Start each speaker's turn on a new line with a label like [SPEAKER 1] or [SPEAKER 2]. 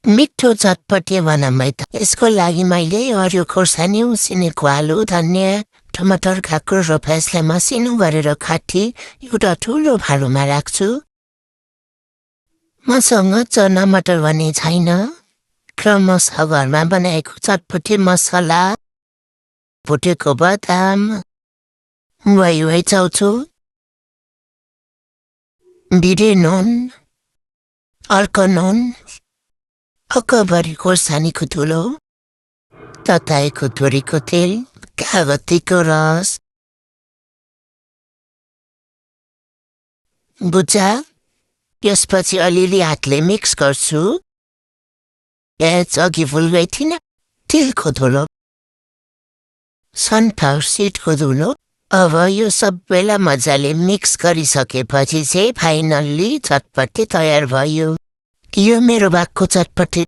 [SPEAKER 1] मिठो चटपटे बनामै त यसको लागि मैले हरियो खोर्सानी उसिनेको आलु धनियाँ टमाटर काँक्रो र प्याजलाई मसिनो गरेर काटी एउटा ठुलो भाँडोमा राख्छु। मसँग चना मटर भने छैन र मसँग घरमा बनाएको चटपटे मसला भुटेको बदाम वाइ चाउचो बिरे नुन अर्को नुन अकबरी खोर्सानीको धुलो तताएको तोरीको तेल कागतीको रस बुझा। त्यसपछि अलिअलि हातले मिक्स गर्छु। प्याज अघि फुल्दै थिएन तेलको धुलो सनफ्लावर सिडको धुलो। अब यो सबैलाई मजाले मिक्स गरिसकेपछि चाहिँ फाइनल्ली चटपटे तयार भयो। यो मेरो भएको चटपटे